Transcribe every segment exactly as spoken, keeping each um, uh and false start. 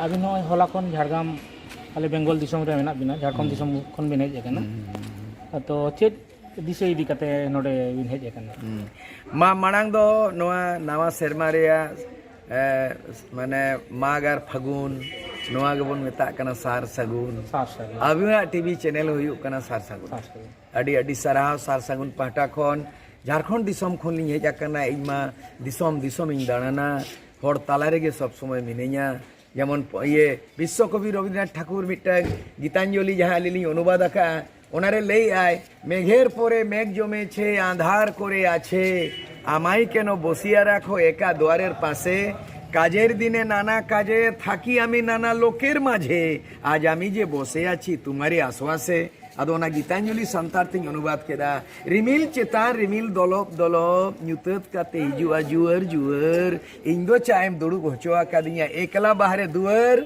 ᱟᱹᱵᱤᱱ ᱱᱚᱜᱼᱚᱭ ᱦᱚᱞᱟ ᱠᱷᱚᱱ ᱡᱷᱟᱲᱜᱨᱟᱢ, ᱟᱞᱮ ᱵᱮᱝᱜᱚᱞ ᱫᱤᱥᱚᱢ ᱨᱮ ᱢᱮᱱᱟᱜ ᱵᱤᱱᱟ, ᱡᱷᱟᱲᱠᱷᱚᱸᱰ ᱫᱤᱥᱚᱢ ᱠᱷᱚᱱ ᱵᱤᱱ ᱦᱮᱡ ᱟᱠᱟᱱᱟ᱾ ᱛᱚ ᱪᱮᱫ ᱫᱤᱥᱟᱹ ᱤᱫᱤ ᱠᱟᱛᱮ ᱱᱚᱰᱮ ᱵᱤᱱ ᱦᱮᱡ ᱟᱠᱟᱱᱟ? ᱦᱩᱸ᱾ ᱢᱟ ᱢᱟᱲᱟᱝ ᱫᱚ ᱱᱚᱣᱟ ᱱᱟᱣᱟ ᱥᱮᱨᱢᱟ ᱨᱮᱭᱟᱜ ᱮ, ᱢᱟᱱᱮ ᱢᱟᱜᱽ ᱟᱨ ᱯᱷᱟᱹᱜᱩᱱ, ᱱᱚᱣᱟ ᱜᱮᱵᱚᱱ ᱢᱮᱛᱟᱜ ᱠᱟᱱᱟ ᱥᱟᱨ ᱥᱟᱹᱜᱩᱱ᱾ ᱥᱟᱨ ᱥᱟᱹᱜᱩᱱ᱾ ᱟᱵᱤᱱᱟᱜ ᱴᱤᱵᱷᱤ ᱪᱮᱱᱮᱞ ᱦᱩᱭᱩᱜ ᱠᱟᱱᱟ ᱥᱟᱨ ᱥᱟᱹᱜᱩᱱ᱾ ᱥᱟᱨ ᱥᱟᱹᱜᱩᱱ᱾ ᱟᱹᱰᱤ ᱟᱹᱰᱤ ᱥᱟᱨᱦᱟᱣ ᱥᱟᱨ ᱥᱟᱹᱜᱩᱱ ᱯᱟᱦᱴᱟ ᱠᱷᱚᱱ᱾ ᱡᱷᱟᱲᱠᱷᱚᱸᱰ ᱫᱤᱥᱚᱢ ᱠᱷᱚᱱ ᱞᱤᱧ ᱦᱮᱡ ᱟᱠᱟᱱᱟ᱾ ᱤᱧ ᱢᱟ ᱫᱤᱥᱚᱢ ᱫᱤᱥᱚᱢ ᱤᱧ ᱫᱟᱬᱟᱱᱟ, ᱦᱚᱲ ᱛᱟᱞᱟ ᱨᱮᱜᱮ ᱥᱚᱵ ᱥᱚᱢᱚᱭ ᱢᱤᱱᱟᱹᱧᱟ᱾ ᱡᱮᱢᱚᱱ ᱯᱚ-, ᱤᱭᱟᱹ ᱵᱤᱥᱥᱚᱠᱚᱵᱤ ᱨᱚᱵᱤᱱᱫᱨᱚᱱᱟᱛᱷ ᱴᱷᱟᱠᱩᱨ ᱢᱤᱫᱴᱟᱝ ᱜᱤᱛᱟᱧᱡᱚᱞᱤ ᱡᱟᱦᱟᱸ ᱟᱹᱞᱤᱧ ᱞᱤᱧ ᱚᱱᱩᱵᱟᱫ ᱟᱠᱟᱫᱼᱟ, ᱚᱱᱟᱨᱮ ᱞᱟᱹᱭᱮᱫᱼᱟᱭ, "মেঘের পরে মেঘ জমেছে, আঁধার করে আছে, আমায় কেন বসিয়া রাখো একা দুয়ারের পাশে? কাজের দিনে নানা কাজে থাকি আমি নানা লোকের মাঝে, আজ আমি যে বসে আছি তোমারই আশ্বাসে।" ᱟᱫᱚ ᱚᱱᱟ ᱜᱤᱛᱟᱧᱡᱚᱞᱤ ᱥᱟᱱᱛᱟᱲ ᱛᱤᱧ ᱚᱱᱩᱵᱟᱫ ᱠᱮᱫᱟ᱾ ᱨᱤᱢᱤᱞ ᱪᱮᱛᱟᱱ ᱨᱤᱢᱤᱞ ᱫᱚᱞᱚᱵ ᱫᱚᱞᱚᱵ ᱧᱩᱛᱟᱹᱛ ᱠᱟᱛᱮ ᱦᱤᱡᱩᱜᱼᱟ ᱡᱩᱣᱟᱹᱨ ᱡᱩᱣᱟᱹᱨ, ᱤᱧ ᱫᱚ ᱪᱟ ᱮᱢ ᱫᱩᱲᱩᱵ ᱦᱚᱪᱚ ᱟᱠᱟᱫᱤᱧᱟ ᱮᱠᱞᱟ ᱵᱟᱦᱨᱮ ᱫᱩᱣᱟᱹᱨ᱾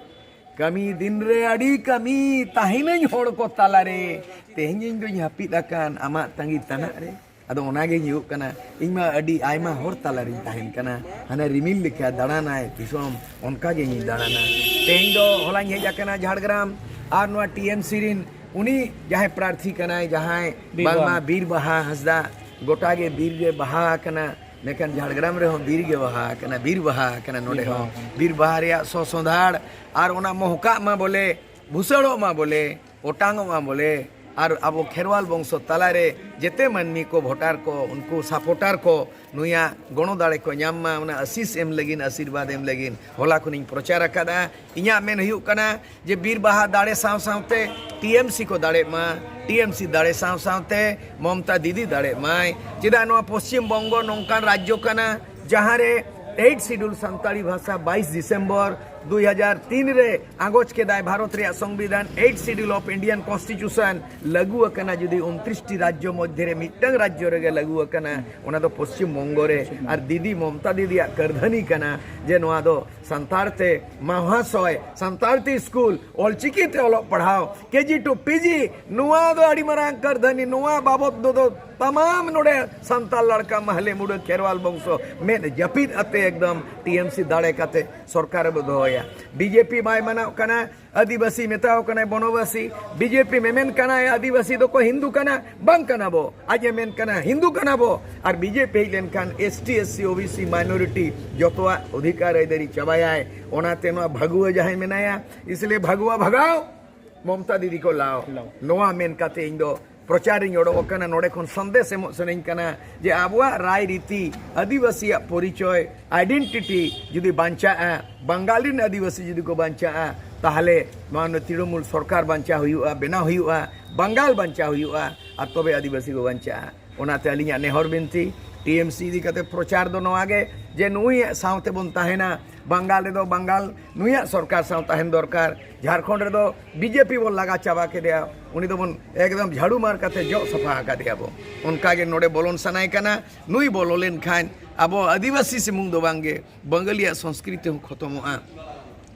ᱠᱟᱹᱢᱤ ᱫᱤᱱ ᱨᱮ ᱟᱹᱰᱤ ᱠᱟᱹᱢᱤ, ᱛᱟᱦᱮᱱᱟᱹᱧ ᱦᱚᱲ ᱠᱚ ᱛᱟᱞᱟᱨᱮ, ᱛᱮᱦᱮᱧ ᱤᱧ ᱫᱚᱧ ᱦᱟᱹᱯᱤᱫ ᱟᱠᱟᱱ ᱟᱢᱟᱜ ᱛᱟᱺᱜᱤ ᱛᱟᱱᱟᱜ ᱨᱮ᱾ ᱟᱫᱚ ᱚᱱᱟᱜᱮ ᱦᱩᱭᱩᱜ ᱠᱟᱱᱟ, ᱤᱧ ᱢᱟ ᱟᱹᱰᱤ ᱟᱭᱢᱟ ᱦᱚᱲ ᱛᱟᱞᱟᱨᱤᱧ ᱛᱟᱦᱮᱱ ᱠᱟᱱᱟ, ᱦᱟᱱᱮ ᱨᱤᱢᱤᱞ ᱞᱮᱠᱟ ᱫᱟᱬᱟᱱᱟᱭ ᱫᱤᱥᱚᱢ, ᱚᱱᱠᱟ ᱜᱮ ᱤᱧ ᱫᱟᱬᱟᱱᱟ᱾ ᱛᱮᱦᱮᱧ ᱫᱚ ᱦᱚᱞᱟᱧ ᱦᱮᱡ ᱟᱠᱟᱱᱟ ᱡᱷᱟᱲᱜᱨᱟᱢ, ᱟᱨ ᱱᱚᱣᱟ ᱴᱤ ᱮᱢ ᱥᱤ ᱨᱤᱱ ᱩᱱᱤ ᱡᱟᱦᱟᱸᱭ ᱯᱨᱟᱨᱛᱷᱤ ᱠᱟᱱᱟᱭ, ᱡᱟᱦᱟᱸᱭ ᱵᱤᱨ ᱵᱟᱝᱢᱟ ᱵᱟᱦᱟ᱾ ᱵᱤᱨ ᱵᱟᱦᱟ ᱦᱟᱸᱥᱫᱟ, ᱜᱚᱴᱟ ᱜᱮ ᱵᱤᱨ ᱜᱮ ᱵᱟᱦᱟ ᱟᱠᱟᱱᱟ, ᱢᱮᱱᱠᱷᱟᱱ ᱡᱷᱟᱲᱜᱨᱟᱢ ᱨᱮᱦᱚᱸ ᱵᱤᱨ ᱜᱮ ᱵᱟᱦᱟ ᱟᱠᱟᱱᱟ, ᱵᱤᱨ ᱵᱟᱦᱟ ᱟᱠᱟᱱᱟ ᱱᱚᱰᱮ ᱵᱤᱨ ᱵᱟᱦᱟ ᱦᱚᱸ᱾ ᱟᱠᱟᱱᱟ᱾ ᱵᱤᱨ ᱵᱟᱦᱟ ᱨᱮᱭᱟᱜ ᱥᱚ ᱥᱚᱸᱫᱷᱟᱲ ᱟᱨ ᱚᱱᱟ ᱢᱚᱦᱠᱟᱜ ᱢᱟ ᱵᱚᱞᱮ, ᱵᱷᱩᱥᱟᱹᱲᱚᱜ ᱢᱟ ᱵᱚᱞᱮ, ᱚᱴᱟᱝᱚᱜ ᱢᱟ ᱵᱚᱞᱮ, ᱟᱨ ᱟᱵᱚ ᱠᱷᱮᱨᱣᱟᱞ ᱵᱚᱝᱥᱚ ᱛᱟᱞᱟᱨᱮ ᱡᱮᱛᱮ ᱢᱟᱹᱱᱢᱤ ᱠᱚ, ᱵᱷᱳᱴᱟᱨ ᱠᱚ, ᱩᱱᱠᱩ ᱥᱟᱯᱳᱴᱟᱨ ᱠᱚ ᱱᱩᱭᱟᱜ ᱜᱚᱲᱚ ᱫᱟᱲᱮ ᱠᱚ ᱧᱟᱢ ᱢᱟ, ᱚᱱᱟ ᱟᱥᱤᱥ ᱮᱢ ᱞᱟᱹᱜᱤᱫ, ᱟᱥᱤᱨᱵᱟᱫᱽ ᱮᱢ ᱞᱟᱹᱜᱤᱫ ᱦᱚᱞᱟ ᱠᱷᱚᱱᱤᱧ ᱯᱨᱚᱪᱟᱨ ᱟᱠᱟᱫᱟ᱾ ᱤᱧᱟᱹᱜ ᱢᱮᱱ ᱦᱩᱭᱩᱜ ᱠᱟᱱᱟ ᱡᱮ ᱵᱤᱨ ᱵᱟᱦᱟ ᱫᱟᱲᱮ ᱥᱟᱶ ᱥᱟᱶᱛᱮ ᱴᱤ ᱮᱢ ᱥᱤ ᱠᱚ ᱫᱟᱲᱮᱜ ᱢᱟ, ᱴᱤ ᱮᱢ ᱥᱤ ᱫᱟᱲᱮ ᱥᱟᱶ ᱥᱟᱶᱛᱮ ᱢᱚᱢᱛᱟ ᱫᱤᱫᱤ ᱫᱟᱲᱮᱜ ᱢᱟᱭ᱾ ᱪᱮᱫᱟᱜ ᱱᱚᱣᱟ ᱯᱚᱥᱪᱤᱢ ᱵᱚᱝᱜᱚ ᱱᱚᱝᱠᱟᱱ ᱨᱟᱡᱽᱡᱚ ᱠᱟᱱᱟ ᱡᱟᱦᱟᱸ ᱨᱮ ᱮᱭᱤᱴ ᱥᱤᱰᱩᱞ ᱥᱟᱱᱛᱟᱲᱤ ᱵᱷᱟᱥᱟ ᱵᱟᱭᱤᱥ ᱰᱤᱥᱮᱢᱵᱚᱨ ᱫᱩᱭ ᱦᱟᱡᱟᱨ ᱛᱤᱱ ᱨᱮ ᱟᱸᱜᱚᱪ ᱠᱮᱫᱟᱭ ᱵᱷᱟᱨᱚᱛ ᱨᱮᱭᱟᱜ ᱥᱚᱝᱵᱤᱫᱷᱟᱱ, eight schedule of Indian constitution ᱞᱟᱹᱜᱩ ᱟᱠᱟᱱᱟ᱾ ᱡᱩᱫᱤ ᱩᱱᱛᱨᱤᱥ ᱴᱤ ᱨᱟᱡᱽᱡᱚ ᱢᱚᱫᱽᱫᱷᱮ ᱨᱮ ᱢᱤᱫᱴᱟᱝ ᱨᱟᱡᱽᱡᱚ ᱨᱮᱜᱮ ᱞᱟᱹᱜᱩ ᱟᱠᱟᱱᱟ, ᱚᱱᱟ ᱫᱚ ᱯᱚᱥᱪᱤᱢ ᱵᱚᱝᱜᱚ ᱨᱮ᱾ ᱟᱨ ᱫᱤᱫᱤ ᱢᱚᱢᱛᱟ ᱫᱤᱫᱤᱭᱟᱜ ᱠᱟᱹᱨᱫᱷᱟᱹᱱᱤ ᱠᱟᱱᱟ ᱡᱮ ᱱᱚᱣᱟ ᱫᱚ ᱥᱟᱱᱛᱟᱲ ᱛᱮ ᱢᱟᱦᱟᱥᱚᱭ, ᱥᱟᱱᱛᱟᱲ ᱛᱮ ᱥᱠᱩᱞ, ᱚᱞᱪᱤᱠᱤ ᱛᱮ ᱚᱞᱚᱜ ᱯᱟᱲᱦᱟᱣ, ᱠᱮ ᱡᱤ ᱴᱩ ᱯᱤ ᱡᱤ, ᱱᱚᱣᱟ ᱫᱚ ᱟᱹᱰᱤ ᱢᱟᱨᱟᱝ ᱠᱟᱹᱨᱫᱷᱟᱹᱱᱤ᱾ ᱱᱚᱣᱟ ᱵᱟᱵᱚᱛ ᱫᱚ, ᱫᱚ ᱛᱟᱢᱟᱢ ᱱᱚᱰᱮ ᱥᱟᱱᱛᱟᱲ ᱞᱟᱲᱠᱟ ᱢᱟᱦᱞᱮ ᱢᱩᱰᱟᱹ ᱠᱷᱮᱨᱣᱟᱞ ᱵᱚᱝᱥᱚ ᱢᱮᱫ ᱡᱟᱹᱯᱤᱫ ᱟᱛᱮ ᱮᱠᱫᱚᱢ ᱴᱤ ᱮᱢ ᱥᱤ ᱫᱟᱲᱮ ᱠᱟᱛᱮ ᱥᱚᱨᱠᱟᱨ ᱵᱚ ᱫᱚᱦᱚᱭ᱾ ᱵᱤᱡᱮᱯᱤ ᱵᱟᱭ ᱢᱟᱱᱟᱣ ᱠᱟᱱᱟ, ᱟᱹᱫᱤᱵᱟᱹᱥᱤ ᱢᱮᱛᱟᱣ ᱠᱟᱱᱟᱭ ᱵᱚᱱᱚᱵᱟᱥᱤ᱾ ᱵᱤᱡᱮᱯᱤ ᱢᱮᱢᱮᱱ ᱠᱟᱱᱟᱭ ᱟᱹᱫᱤᱵᱟᱹᱥᱤ ᱫᱚᱠᱚ ᱦᱤᱱᱫᱩ ᱠᱟᱱᱟ, ᱵᱟᱝ ᱠᱟᱱᱟ ᱵᱚ᱾ ᱟᱡ ᱮ ᱢᱮᱱ ᱠᱟᱱᱟ ᱦᱤᱱᱫᱩ ᱠᱟᱱᱟ ᱵᱚ, ᱟᱨ ᱵᱤᱡᱮᱯᱤ ᱦᱮᱡ ᱞᱮᱱᱠᱷᱟᱱ S T, S C, O B C, minority ᱡᱚᱛᱚᱣᱟᱜ ᱚᱫᱷᱤᱠᱟᱨ ᱟᱹᱭᱫᱟᱹᱨᱤ ᱪᱟᱵᱟᱭᱟᱭ᱾ ᱚᱱᱟᱛᱮ ᱱᱚᱣᱟ ᱵᱷᱟᱜᱩᱣᱟ ᱡᱟᱦᱟᱸᱭ ᱢᱮᱱᱟᱭᱟ, ᱤᱥᱞᱤᱭᱮ ᱵᱷᱟᱜᱩᱣᱟ ᱵᱷᱟᱜᱟᱣ, ᱢᱚᱢᱛᱟ ᱫᱤᱫᱤ ᱠᱚ ᱞᱟᱣ᱾ ᱞᱟᱣ᱾ ᱱᱚᱣᱟ ᱢᱮᱱ ᱠᱟᱛᱮ ᱤᱧ ᱫᱚ ᱯᱨᱚᱪᱟᱨᱤᱧ ᱚᱰᱚᱠ ᱟᱠᱟᱱᱟ, ᱱᱚᱰᱮ ᱠᱷᱚᱱ ᱥᱟᱸᱫᱮᱥ ᱮᱢᱚᱜ ᱥᱟᱱᱟᱧ ᱠᱟᱱᱟ ᱡᱮ ᱟᱵᱚᱣᱟᱜ ᱨᱟᱭ ᱨᱤᱛᱤ, ᱟᱹᱫᱤᱵᱟᱹᱥᱤᱭᱟᱜ ᱯᱚᱨᱤᱪᱚᱭ, ᱟᱭᱰᱮᱱᱴᱤᱴᱤ ᱡᱩᱫᱤ ᱵᱟᱧᱪᱟᱜᱼᱟ, ᱵᱟᱝᱜᱟᱞ ᱨᱮᱱ ᱟᱹᱫᱤᱵᱟᱹᱥᱤ ᱡᱩᱫᱤ ᱠᱚ ᱵᱟᱧᱪᱟᱜᱼᱟ, ᱛᱟᱦᱚᱞᱮ ᱱᱚᱣᱟ ᱛᱨᱤᱱᱚᱢᱩᱞ ᱥᱚᱨᱠᱟᱨ ᱵᱟᱧᱪᱟᱣ ᱦᱩᱭᱩᱜᱼᱟ, ᱵᱮᱱᱟᱣ ᱦᱩᱭᱩᱜᱼᱟ, ᱵᱟᱝᱜᱟᱞ ᱵᱟᱧᱪᱟᱣ ᱦᱩᱭᱩᱜᱼᱟ, ᱟᱨ ᱛᱚᱵᱮ ᱟᱹᱫᱤᱵᱟᱹᱥᱤ ᱠᱚ ᱵᱟᱧᱪᱟᱜᱼᱟ᱾ ᱚᱱᱟᱛᱮ ᱟᱹᱞᱤᱧᱟᱜ ᱱᱮᱦᱚᱨ ᱵᱤᱱᱛᱤ, ᱴᱤ ᱮᱢ ᱥᱤ ᱤᱫᱤ ᱠᱟᱛᱮ ᱯᱨᱚᱪᱟᱨ ᱫᱚ ᱱᱚᱣᱟ ᱜᱮ ᱡᱮ ᱱᱩᱭ ᱥᱟᱶᱛᱮ ᱵᱚᱱ ᱛᱟᱦᱮᱱᱟ, ᱵᱟᱝᱜᱟᱞ ᱨᱮᱫᱚ ᱵᱟᱝᱜᱟᱞ ᱱᱩᱭᱟᱜ ᱥᱚᱨᱠᱟᱨ ᱥᱟᱶ ᱛᱟᱦᱮᱱ ᱫᱚᱨᱠᱟᱨ᱾ ᱡᱷᱟᱲᱠᱷᱚᱸᱰ ᱨᱮᱫᱚ ᱵᱤᱡᱮᱯᱤ ᱵᱚᱱ ᱞᱟᱜᱟ ᱪᱟᱵᱟ ᱠᱮᱫᱮᱭᱟ, ᱩᱱᱤ ᱫᱚᱵᱚᱱ ᱮᱠᱫᱚᱢ ᱡᱷᱟᱲᱩ ᱢᱟᱨ ᱠᱟᱛᱮ ᱡᱚᱜ ᱥᱟᱯᱷᱟ ᱟᱠᱟᱫᱮᱭᱟ ᱵᱚ᱾ ᱚᱱᱠᱟ ᱜᱮ ᱱᱚᱰᱮ ᱵᱚᱞᱚᱱ ᱥᱟᱱᱟᱭ ᱠᱟᱱᱟ᱾ ᱱᱩᱭ ᱵᱚᱞᱚ ᱞᱮᱱᱠᱷᱟᱱ ᱟᱵᱚ ᱟᱹᱫᱤᱵᱟᱹᱥᱤ ᱥᱩᱢᱩᱝ ᱫᱚ ᱵᱟᱝ ᱜᱮ, ᱵᱟᱝᱜᱟᱞᱤᱭᱟᱜ ᱥᱚᱝᱥᱠᱨᱤᱛᱤ ᱦᱚᱸ ᱠᱷᱚᱛᱚᱢᱚᱜᱼᱟ᱾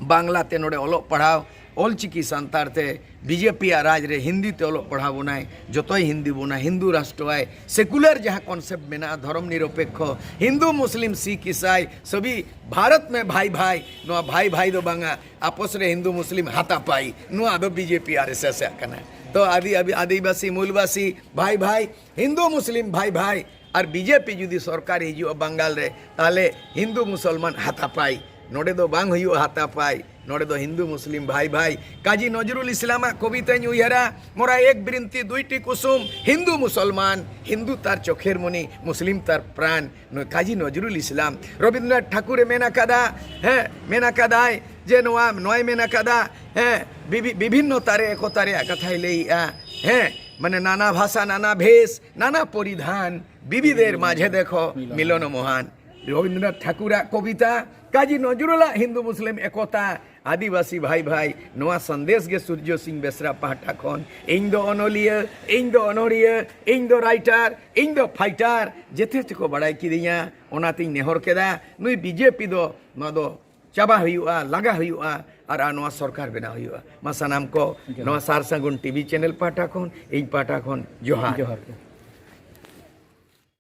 ᱵᱟᱝᱞᱟ ᱛᱮ ᱱᱚᱰᱮ ᱚᱞᱚᱜ ᱯᱟᱲᱦᱟᱣ, ᱚᱞᱪᱤᱠᱤ ᱥᱟᱱᱛᱟᱲ ᱛᱮ, ᱵᱤᱡᱮᱯᱤ ᱟᱜ ᱨᱟᱡᱽ ᱨᱮ ᱦᱤᱱᱫᱤ ᱛᱮ ᱚᱞᱚᱜ ᱯᱟᱲᱦᱟᱣ ᱵᱚᱱᱟᱭ, ᱡᱚᱛᱚᱭ ᱦᱤᱱᱫᱤ ᱵᱚᱱᱟ, ᱦᱤᱱᱫᱩ ᱨᱟᱥᱴᱨᱚ ᱟᱭ, ᱥᱮᱠᱩᱞᱟᱨ ᱡᱟᱦᱟᱸ ᱠᱚᱱᱥᱮᱯᱴ ᱢᱮᱱᱟᱜᱼᱟ, ᱫᱷᱚᱨᱚᱢ ᱱᱤᱨᱚᱯᱮᱠᱠᱷᱚ, ᱦᱤᱱᱫᱩ ᱢᱩᱥᱞᱤᱢ ᱥᱤᱠᱷ ᱤᱥᱟᱭ ᱥᱚᱵᱤ ᱵᱷᱟᱨᱚᱛ ᱢᱮ ᱵᱷᱟᱭ ᱵᱷᱟᱭ, ᱱᱚᱣᱟ ᱵᱷᱟᱭ ᱵᱷᱟᱭ ᱫᱚ ᱵᱟᱝᱟ, ᱟᱯᱚᱥ ᱨᱮ ᱦᱤᱱᱫᱩ ᱢᱩᱥᱞᱤᱢ ᱦᱟᱛᱟᱯᱟᱭ, ᱱᱚᱣᱟ ᱫᱚ ᱵᱤᱡᱮᱯᱤ ᱟᱨ ᱮᱥ ᱮᱥ ᱟᱜ ᱠᱟᱱᱟ᱾ ᱛᱚ ᱟᱫᱤ-, ᱟᱵᱤ-, ᱟᱹᱫᱤᱵᱟᱹᱥᱤ ᱢᱩᱞᱵᱟᱥᱤ ᱵᱷᱟᱭ ᱵᱷᱟᱭ, ᱦᱤᱱᱫᱩ ᱢᱩᱥᱞᱤᱢ ᱵᱷᱟᱭ ᱵᱷᱟᱭ, ᱟᱨ ᱵᱤᱡᱮᱯᱤ ᱡᱩᱫᱤ ᱥᱚᱨᱠᱟᱨ ᱦᱤᱡᱩᱜᱼᱟ ᱵᱟᱝᱜᱟᱞ ᱨᱮ, ᱛᱟᱦᱞᱮ ᱦᱤᱱᱫᱩ ᱢᱩᱥᱚᱞᱢᱟᱱ ᱦᱟᱛᱟᱯᱟᱭ᱾ ᱱᱚᱰᱮ ᱫᱚ ᱵᱟᱝ ᱦᱩᱭᱩᱜᱼᱟ ᱦᱟᱛᱟᱯᱟᱭ, ᱱᱚᱰᱮ ᱫᱚ ᱦᱤᱱᱫᱩ ᱢᱩᱥᱞᱤᱢ ᱵᱷᱟᱭ ᱵᱷᱟᱭ᱾ ᱠᱟᱡᱤ ᱱᱚᱡᱨᱩᱞ ᱤᱥᱞᱟᱢᱟᱜ ᱠᱚᱵᱤᱛᱟᱧ ᱩᱭᱦᱟᱹᱨᱟ, ᱢᱳᱨᱟ ᱮᱠ ᱵᱤᱨᱤᱱᱛᱤ ᱫᱩᱭᱴᱤ ᱠᱩᱥᱩᱢ, ᱦᱤᱱᱫᱩ ᱢᱩᱥᱚᱞᱢᱟᱱ, ᱦᱤᱱᱫᱩ ᱛᱟᱨ ᱪᱚᱠᱷᱮᱨ ᱢᱩᱱᱤ, ᱢᱩᱥᱞᱤᱢ ᱛᱟᱨ ᱯᱨᱟᱱ᱾ ᱱᱩᱭ ᱠᱟᱡᱤ ᱱᱚᱡᱨᱩᱞ ᱤᱥᱞᱟᱢ, ᱨᱚᱵᱤᱱᱫᱨᱚᱱᱟᱛᱷ ᱴᱷᱟᱠᱩᱨᱮ ᱢᱮᱱ ᱟᱠᱟᱫᱟ, ᱦᱮᱸ, ᱢᱮᱱ ᱟᱠᱟᱫᱟᱭ ᱡᱮ ᱱᱚᱣᱟ, ᱱᱚᱣᱟᱭ ᱢᱮᱱ ᱟᱠᱟᱫᱟ, ᱦᱮᱸ, ᱵᱤᱵᱷᱤ-, ᱵᱤᱵᱷᱤᱱᱱᱚᱛᱟ ᱨᱮ ᱮᱠᱚᱛᱟ ᱨᱮᱭᱟᱜ ᱠᱟᱛᱷᱟᱭ ᱞᱟᱹᱭᱮᱜᱼᱟ, ᱦᱮᱸ, ᱢᱟᱱᱮ ᱱᱟᱱᱟ ᱵᱷᱟᱥᱟ, ᱱᱟᱱᱟ ᱵᱷᱮᱥ, ᱱᱟᱱᱟ ᱯᱚᱨᱤᱫᱷᱟᱱ, ᱵᱤᱵᱤᱫᱷᱮᱨ ᱢᱟᱡᱷᱮ ᱫᱮᱠᱷᱚ ᱢᱤᱞᱚᱱ ᱢᱚᱦᱟᱱ᱾ ᱨᱚᱵᱤᱱᱫᱨᱚᱱᱟᱛᱷ ᱴᱷᱟᱠᱩᱨᱟᱜ ᱠᱚᱵᱤᱛᱟ, ᱠᱟᱡᱤ ᱱᱚᱡᱨᱩᱞᱟᱜ ᱦᱤᱱᱫᱩ ᱢᱩᱥᱞᱤᱢ ᱮᱠᱚᱛᱟ, ᱟᱹᱫᱤᱵᱟᱹᱥᱤ ᱵᱷᱟᱭ ᱵᱷᱟᱭ, ᱱᱚᱣᱟ ᱥᱟᱸᱫᱮᱥ ᱜᱮ ᱥᱩᱨᱡᱚ ᱥᱤᱝ ᱵᱮᱥᱨᱟ ᱯᱟᱦᱴᱟ ᱠᱷᱚᱱ᱾ ᱤᱧ ᱫᱚ ᱚᱱᱚᱞᱤᱭᱟᱹ, ᱤᱧ ᱫᱚ ᱚᱱᱚᱲᱦᱤᱭᱟᱹ, ᱤᱧ ᱫᱚ ᱨᱟᱭᱴᱟᱨ, ᱤᱧ ᱫᱚ ᱯᱷᱟᱭᱴᱟᱨ, ᱡᱮᱛᱮ ᱛᱮᱠᱚ ᱵᱟᱲᱟᱭ ᱠᱤᱫᱤᱧᱟ᱾ ᱚᱱᱟᱛᱤᱧ ᱱᱮᱦᱚᱨ ᱠᱮᱫᱟ, ᱱᱩᱭ ᱵᱤᱡᱮᱯᱤ ᱫᱚ ᱱᱚᱣᱟ ᱫᱚ ᱪᱟᱵᱟ ᱦᱩᱭᱩᱜᱼᱟ, ᱞᱟᱜᱟ ᱦᱩᱭᱩᱜᱼᱟ, ᱟᱨ, ᱟᱨ ᱱᱚᱣᱟ ᱥᱚᱨᱠᱟᱨ ᱵᱮᱱᱟᱣ ᱦᱩᱭᱩᱜᱼᱟ᱾ ᱢᱟ ᱥᱟᱱᱟᱢ ᱠᱚ ᱡᱚᱦᱟᱨ᱾ ᱱᱚᱣᱟ ᱥᱟᱨ ᱥᱟᱹᱜᱩᱱ ᱴᱤᱵᱷᱤ ᱪᱮᱱᱮᱞ ᱯᱟᱦᱴᱟ ᱠᱷᱚᱱ, ᱤᱧ ᱯᱟᱦᱴᱟ ᱠᱷᱚᱱ ᱡᱚᱦᱟᱨ᱾ ᱡᱚᱦᱟᱨ ᱜᱮ᱾